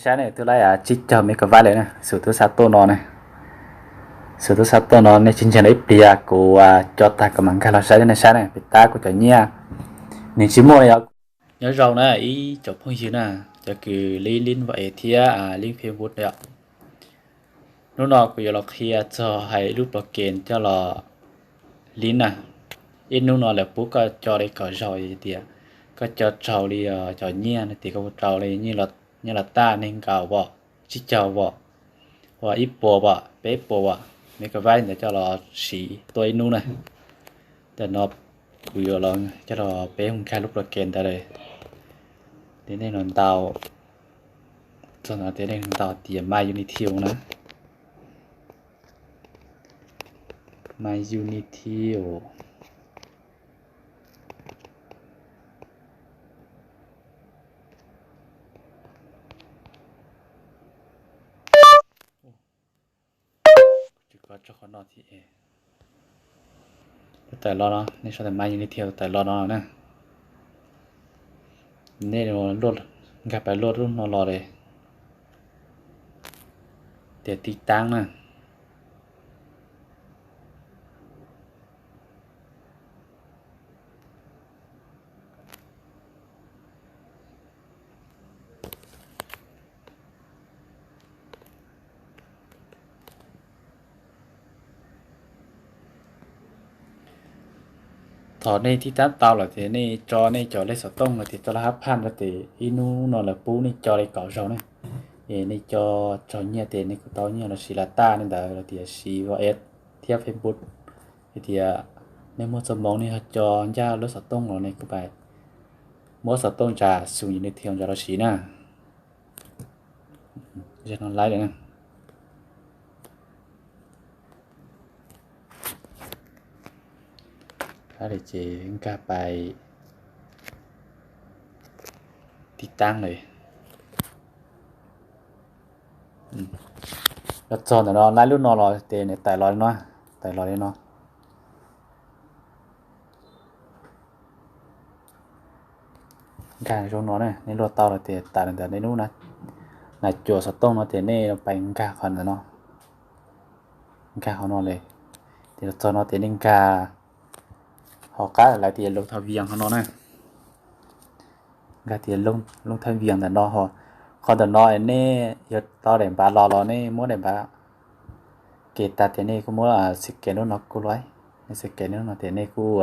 Saib ne, twb laib tsib caug megabyte lawm na, xum tub xa tuaj no na. Xum tub xa tuaj no nej tsis ntseeg los ib pliag kuv co tag kuv mam nkag los saib nej saib na, pem tab kuv cov nyiaj. Nws tsis muaj li os. Nyob zoo na ib tsoom phooj ywg na, cov kws lib lib Vam Es thiab lib Facebook yom. Hnub no kuv yuav los qhia txog hais ib lub program coj los lib na. Ib hnub no lawv pub koj co li kaum zaus tias koj co raug li cov nyiaj no tias koj puas raug li nyiaj los tag nees nkaum vam, tsib caug vam, uas ib puas vam, peb puas vam megabyte ntawd coj los siv tuaj ib hnub na. Ntawm no kuv yuav los coj los peb mus nkag lub program ntawd lawm. Tias nej los ntaus, txog no tias nej los ntaus tias My Unity na. My Unity. Tawm los no, nej sau tias My Unity tawm los no na. Nej nkag pais luaj lub no los li, tias tib taab na. Thaum nej tib taab tau lawm ces nej tso nej cov lej xov tooj los tias tso laj hab phaj no ces ib hnub no lawv pub nej co li kaum zaus ne. Es nej co raug nyiaj ces nej kuj tau nyiaj los siv laj taj li ntawd los tias siv Vam Es thiab Facebook. Hais tias nej muaj txoj moov nej ho co ncaj lub xov tooj los nej kuj pais muab xov tooj ntsa xum yus nej thiaj ntsa los siv na. Zaj no laib lawm na. Ces nkag pais tib taab lawm. Los txog ntawm no laib lub no los ces nws tawm los li no, tawm los li no. Nkag zoo no ne, nej luaj tau los tias tawm li ntawd, nej lub nas cuam xov tooj no ces nej pais nkag qhov ntawm no, nkag qhov no li. Ces los txog no ces nej nkag hauv qab lawv tias loo tha vias qhov no na. Nkag tias loo tha vias ntawm no ho, qhov ntawm no nej yog tau daim npav los los nej muab daim npav, ces tas tias nej kuj muab scan lub no kuj lawm, nej scan lub no tias nej kuj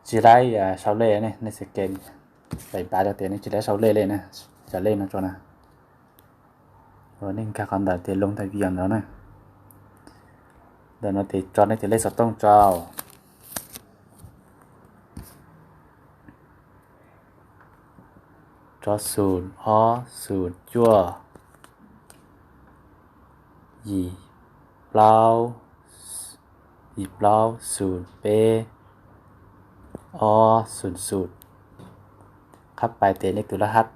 tsis laib sau lej ne, nej scan daim npav rau tias nej tsis laib sau lej li na, sau lej no tso na. Nej nkag qhov ntawm tias loo tha vias ntawd na. Ntawm no ces tso nej tias lej xov tooj rau, tso xum ob xum cuaj yim plaub, yim plaub xum peb ob xum xum. Qhab pais tias nej tus laj hab,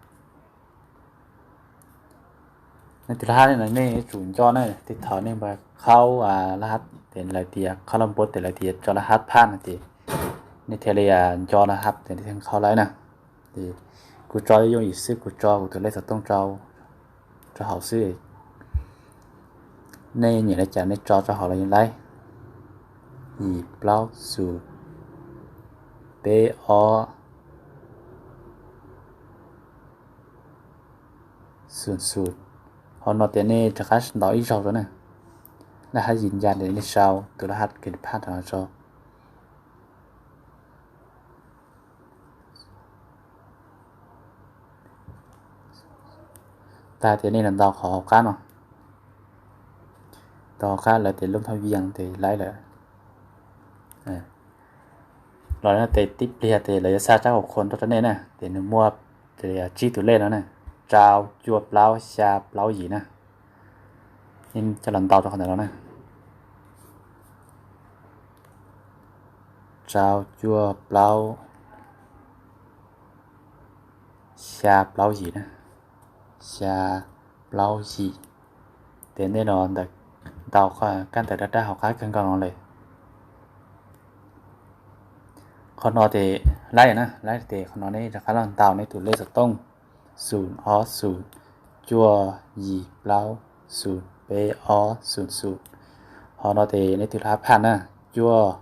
nej tus laj hab no nej yuav tsum nco na, tej thaum nej npaj khaub laj hab ces lawv tias khaub laj npuab ces lawv tias tso laj hab phaj no ces nej thiaj li nco laj hab ces nej thiaj khaub laib na. Ces kuv tso yooj yim xwb, kuv tso kuv tus lej xov tooj rau hauv xwb. Nej nyiam li cas nej tso rau hauv los yeej laib. Yim plaub xum peb ob xum xum. Hauv no tias nej rov qab ntaus ib zaug rau na. Laj hab yim ncas ces nej sau tus laj hab kws phaj rau no rau. Tag tias nej los ntaus qhov hauv qab no, ntaus hauv qab lawv tias lub thaj vias ces laib lawm. Los no ces tib pliag ces lawv yuav xa tsab khau khua tuaj rau nej na, ces nws muaj tsib tus lej no na, rau cuaj plaub xya plaub yim na. Nej coj los ntaus rau qhov ntawd no na. Rau cuaj plaub xya plaub yim na, xya plaub yim. Ces nej los ntaus kab ntawv rab rab hauv qab kawg nkaus no lawm. Qhov no ces laib na, laib ces qhov no nej rov qab los ntaus nej tus lej xov tooj. xoom ob xoom, cuaj yim plaub xoom peb ob xoom xoom. Qhov no ces nej tus lab phaj na, cuaj.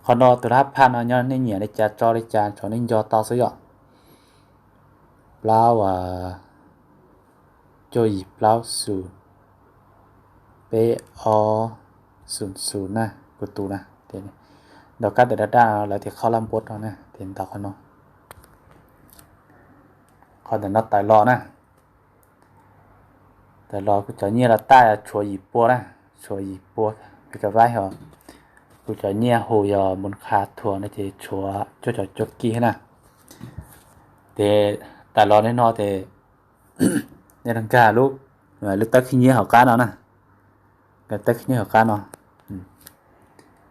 Qhov no tus lab phaj no nyob nej nyiam li cas tso li cas, tso nej nco tau xwb yom. Plaub, cuaj yim plaub xoom peb ob xoom xoom na, kuv tus na. Ntaus kab ntawm daj daj lawv tias kho laj npuab rau na, ces ntaus qhov no. Qhov ntawm no tawm los na. Tawm los kuv cov nyiaj los taj tshuav yim pua na, tshuav yim pua megabyte os. Kuv cov nyiaj hu yog mus qha thuam no ces tshuav cuaj caum cuaj kis na. Ces tawm los li no ces nej nkag lub, lub tawb khib nyiab hauv qab no na. Nkag tawb khib nyiab hauv qab no.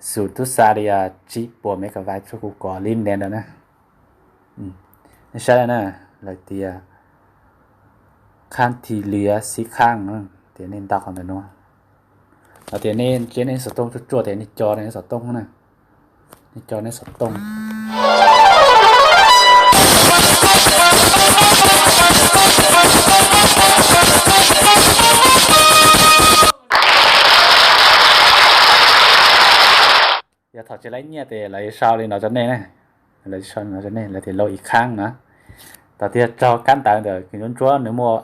Xum tub xa li tsib puas megabyte rau kuv kom li ne ntawd na. Nej saib na, lawv tias khab thi liav xib khab, tias nej ntaus qhov ntawm no. Lawv tias nej tsiab nej xov tooj tsuaj tsuaj tias nej co nej xov tooj na. Nej co nej xov tooj. Yog thaum tsis laib nyiaj ces lawv sau li no rau nej na. Lawv sau li no rau nej, lawv tias lou ib khab na. Thaum twg tso kab ntawv ntawm kws ntsuab ntsuab nws muaj,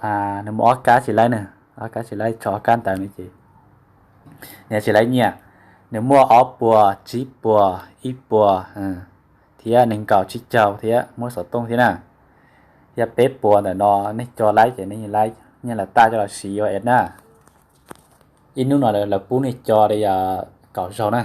nws muaj ob kab tsis laib na, ob kab tsis laib tso ob kab ntawv no ces nws tsis laib nyiaj. Nws muaj ob puas, tsib puas, ib puas, thiab nees nkaum tsib caug thiab muab xov tooj thiab na. Yog peb puas ntawm no nej co laib ces nej laib nyiaj lawv taj coj los siv ua es na. Ib hnub no lawv pub nej co li kaum zaug na.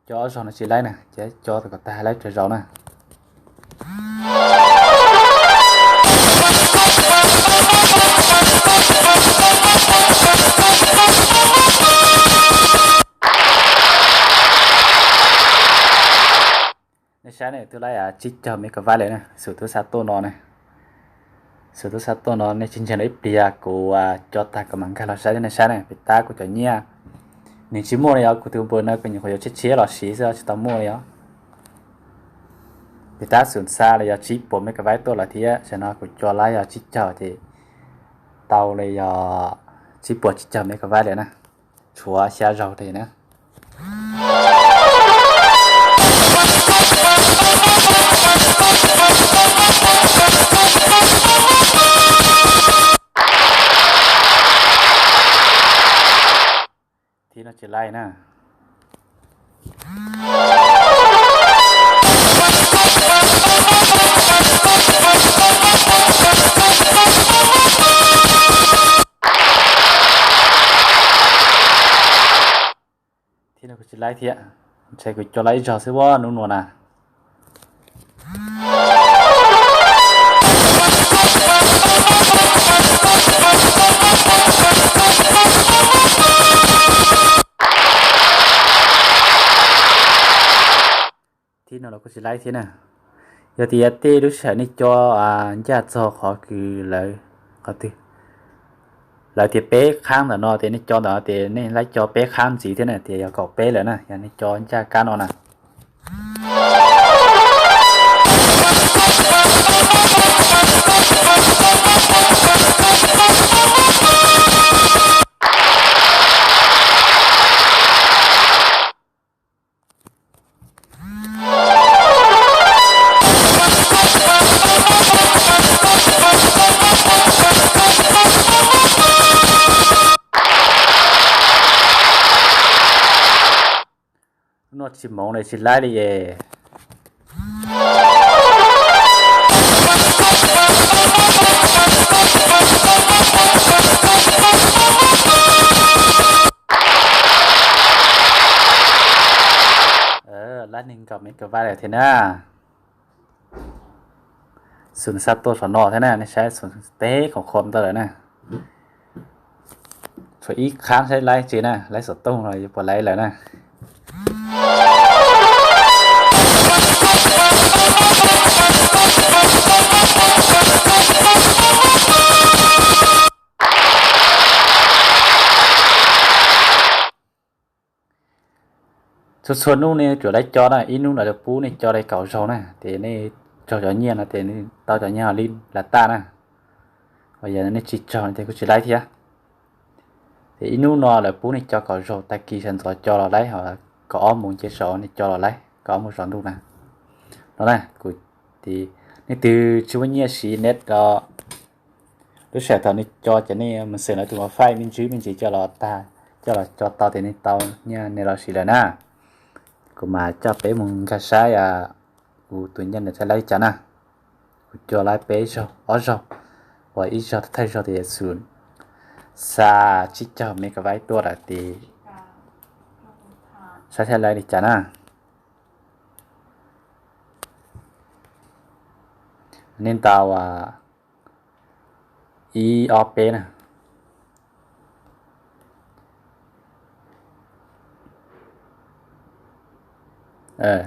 Co ob zaug no tsis laib na, ces co kom tag laib tsawg zaus na. Nej saib ne, twb laib tsib caug megabyte lawm na, xum tub xa tuaj no na. Xum tub xa tuaj no nej tsis ntseeg los ib pliag kuv co tag kom mam nkag los saib nej saib na, pem tab kuv cov nyiaj nws tsis muaj li os, kuv tus npawb no kuv nyuam qhuav yuav tshiab tshiab los siv xwb tsis tau muaj li os. Pem tab xum xa li yog tsib puas megabyte tuaj lawm thiab, tam no kuv co laib yog tsib caug ces tau li yog tsib puas tsib caug megabyte lawm na. Tshuav xya zaug li na. Thib no tsis laib na. Thib no kuv tsis laib thiab, ntshe kuv co laib ib zaug xwb ua nub nua na. Thib no los kuj tsis laib thiab na. Yog tias tej lub sij hawm nej co ncaj txog qhov kws lawv, qhov twg lawv tias peb qhab ntawm no tias nej co ntawm no tias nej laib co peb qhab ntxiv thiab na, tias yog kaum peb lawm na, yog nej co ncaj kab no na. Nua tsis moov li tsis laib li es. Laib nees nkaum megabyte lawm thiab na. Xum xa tuaj saum no thiab na, nej saib xum teb khoom khom ntawd lawm na. Tshuav ib qhab saib laib tsis na, laib xov tooj los yuav puas laib lawm na. Txhua txhua hnub nej tsuas laib co na, ib hnub no lawv pub nej co li kaum zaug na, ces nej raug cov nyiaj no ces nej tau cov nyiaj li lawm tag na. Yog nej tsis raug no ces kuj tsis laib thiab. Ces ib hnub no lawv pub nej co kaum zaug, tag kis sawv ntxov co los laib, ho kaum ob moos ces sawv nej co los laib, kaum ob moos tsaus ntuj na. No na, kuv, nej twg tsis muaj nyiaj siv net los lub sij hawm thaum nej co ces nej mus xeem lawv tus wi-fi me ntsis me ntsis coj los tag, coj los co tau ces nej tau nyiaj nej los siv lawm na. Kuv mam coj peb mus nkag saib kuv tus nyiaj ntawd thiaj laib li cas na. Kuv co laib peb zaug ob zaug, uas ib zaug thawj zaug tias xum xa tsib caug megabyte tuaj lawm ces saib thiaj laib li cas na. Nej ntaus ib ob peb na.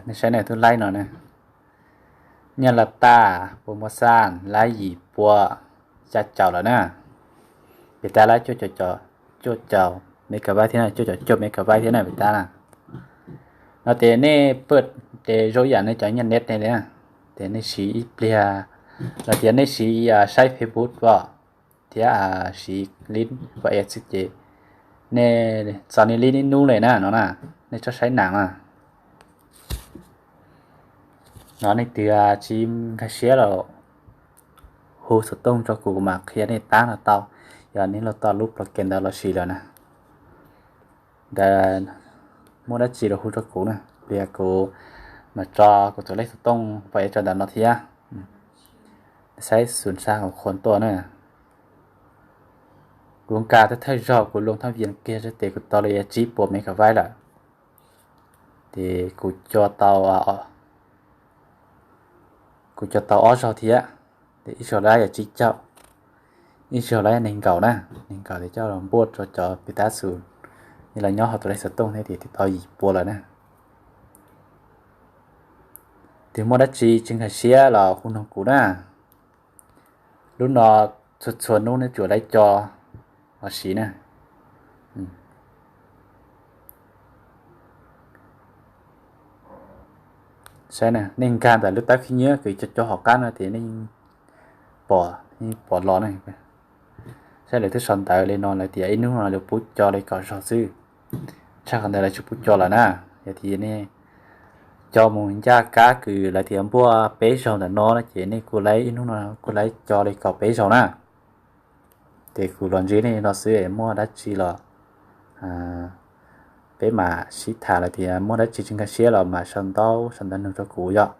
Nej saib na, twb laib no na. Nyiaj lawm tag puas muaj xaj, laib yim pua xya caum lawm na. Pem tab laib cuaj caum megabyte thiab na, cuaj caum cuaj megabyte thiab na pem tab na. No ces nej paj tes zoo ib yam nej cov nyiaj net ne li na, ces nej siv ib pliag los tias nej siv saib Facebook os, thiab siv lib pos es xwb ces nej txo nej lib ib hnub li na no na, nej txhob saib nas na. No nej twg tsis nkag siab los hu xov tooj rau kuv, kuv mam qhia nej tab no tau. Yog nej los tau lub program ntawd los sis lawm na, ntawd muaj dab tsi los hu rau kuv na, pliag kuv mam tso kuv tus lej xov tooj pos es rau ntawm no thiab. Saib xum xa qhuas tuaj na. Kuv nkag thawj zaug kuv loo thaj vias kiag xwb ces kuv tau li tsib puas megabyte lawm. Ces kuv co tau, kuv co tau ob zaug thiab, ces ib zaug laib yog tsib caug, ib zaug laib nees nkaum na, nees nkaum ces coj los npuaj rau cov pem tab xus, nej los nyob hauv tus lej xov tooj thiab ces tau yim pua lawm na. Ces muaj dab tsi tsis nkag siab los hu noog kuv na. Lub no txhua txhua hnub nej tsuas laib co los siv na. Saib, nej nkag ntawm lub tawb khib nyiab kws co co hauv qab no ces nej pom, nej pom los na. Saib lawv twb sau ntawv li no, lawv tias ib hnub no lawv pub co li kaum zaug xwb, tshaj qhov ntawd lawv tsis pub co lawm na. Yog tias nej co mus ncaj kab kws lawv tias npuaj peb zaug ntawm no no ces nej kuj laib, ib hnub no kuj laib co li kaum peb zaug na. Ces kuv los ntsib nej no xwb, muaj dab tsi los peb mam sib tham, lawv tias muaj dab tsi tsis nkag siab los mam sau ntaub sau ntawv nug rau kuv yom.